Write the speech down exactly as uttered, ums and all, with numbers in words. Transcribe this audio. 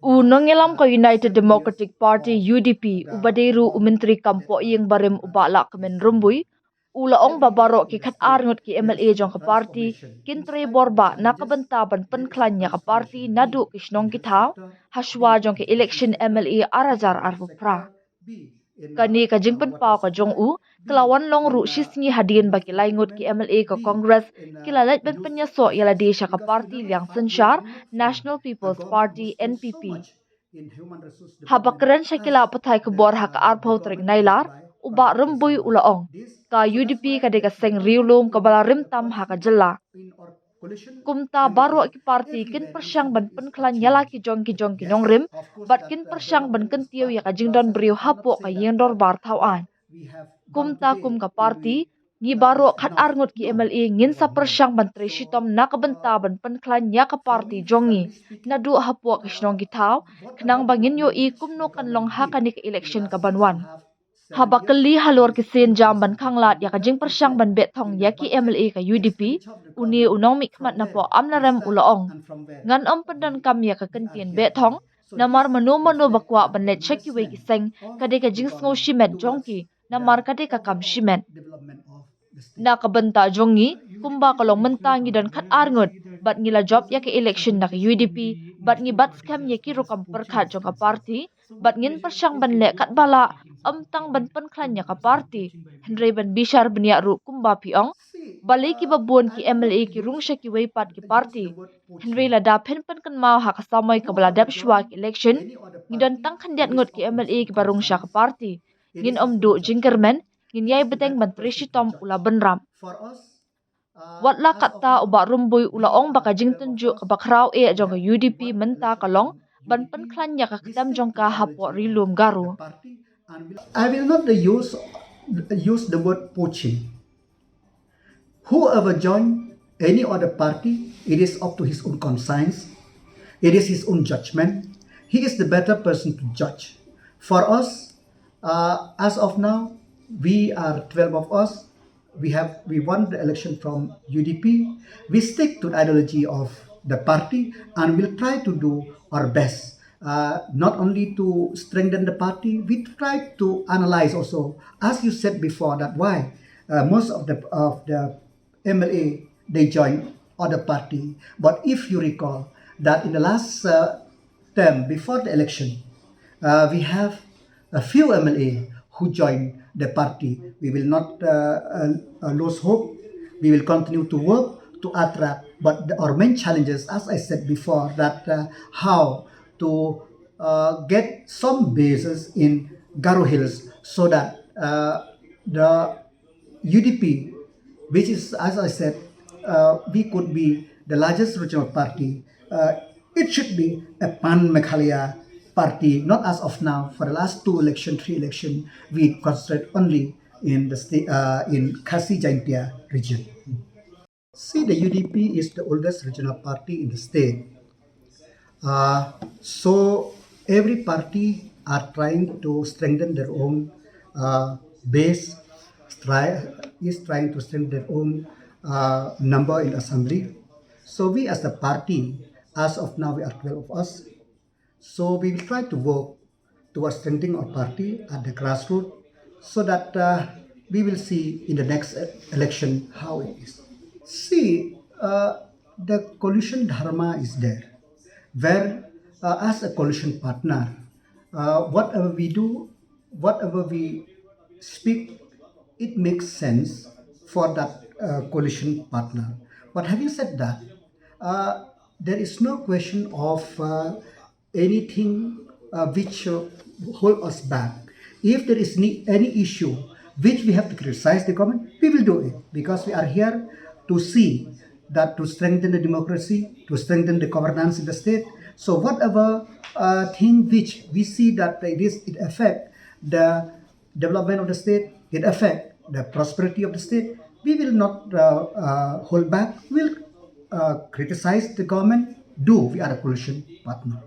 U nongïalam ka United Democratic Party, U D P, uba dei ruh u Myntri kam pohïing barim u Bah Lahkmen Rymbui, u la ong ba baroh ki khat ar ngut ki M L A jong ka party kin trei bor bah na ka bynta ban pynkhlaiñ ïa ka party naduh ki shnong ki thaw, hashwa jong ka election M L A ar hajar arphew phra. Kane ka jingpynpaw ka jong u ka la wan long ruh shi sngi hadien ba ki lai ngut ki M L A ka Congress ki la leit ban pynïasoh ïa lade sha ka party liang synshar National People's Party, N P P. Haba kren sha ki lad pathai khubor ha ka arphew tarik Nailar, u Bah Rymbui u la ong, ka U D P ka dei ka seng riewlum kaba la rim tam ha ka jylla. Kumta baroh ki party kin pyrshang ban pynkhlaiñ ïa la ki jong ki jong ki nongrim, bad kin pyrshang ban kyntiew ïa ka jingdon briew hapoh ka ïing dorbar thaw aiñ. Kumta kum ka party, ngi baroh khat ar ngut ki M L A ngin sa pyrshang ban trei shitom na ka bynta ban pynkhlaiñ ïa ka party jong ngi naduh hapoh ki shnong ki thaw, khnang ba ngin ïohi kumno kan long ha kane ka election kaban wan. Haba kylli halor ki sienjam ban khanglad ïa ka jingpyrshang ban beh thong ïa ki M L A ka U D P, une u nongmihkhmat napoh Amlarem u la ong, ngan ym pyndonkam ïa ka kyntien beh thong, namar mano mano ba kwah ban leit sha kiwei ki seng ka dei ka jingsngew shimet jong ki, namar ka dei ka kam shimet. Na ka bynta jong ngi, kumba ka long mynta ngi don khat ar ngut, bad ngi la jop ïa ka election na ka U D P, bad ngi bat skhem ïa ki rukom pyrkhat jong ka party, bad ngin pyrshang ban leh katba lah, ym tang ban pynkhlaiñ ïa ka party, hynrei ban bishar bniah ruh kumba phi ong. Balei kiba bun ki M L A ki rung sha kiwei pat ki party, hynrei lada phin pynkynmaw ha ka samoi kaba la dep shuwa ka election, ngi don tang khyndiat ngut ki M L A kiba rung sha ka party. Ngin ym duh jingkyrmen, ngin ïai bteng ban trei shitom, u la bynrap. Wat la katta u Bah Rymbui u la ong ba ka jingtynjuh kaba khraw eh jong ka U D P mynta ka long ban pynkhlaiñ ïa ka ktem jong ka hapoh ri lum Garo. I will not use use the word poaching. Whoever join any other party, it is up to his own conscience. It is his own judgment. He is the better person to judge. For us, uh, as of now, we are twelve of us. We have we won the election from U D P. We stick to the ideology of the party and will try to do our best. Uh, not only to strengthen the party, we try to analyze also, as you said before, that why uh, most of the of the M L A they join other party. But if you recall that in the last uh, term before the election, uh, we have a few M L A who joined the party. We will not uh, uh, uh, lose hope. We will continue to work to attract. But the, our main challenges, as I said before, that uh, how to uh, get some bases in Garo Hills so that uh, the U D P, which is, as I said, uh, we could be the largest regional party, uh, it should be a pan Meghalaya party, not as of now. For the last two election, three election, we concentrate only in the state, uh, in Khasi Jaintia region. See, the U D P is the oldest regional party in the state. Uh, so every party are trying to strengthen their own uh, base, try, is trying to strengthen their own uh, number in assembly. So we as the party, as of now, we are twelve of us. So we will try to work towards strengthening our party at the grassroots so that uh, we will see in the next election how it is. See, uh, the coalition dharma is there, where uh, as a coalition partner, uh, whatever we do, whatever we speak, it makes sense for that uh, coalition partner. But having said that, uh, there is no question of uh, anything uh, which uh, hold us back. If there is any, any issue which we have to criticize the government, we will do it because we are here to see that to strengthen the democracy, to strengthen the governance in the state. So whatever uh, thing which we see that it is it affect the development of the state, it affect the prosperity of the state, we will not uh, uh, hold back. We'll uh, criticize the government. Do we are a coalition partner.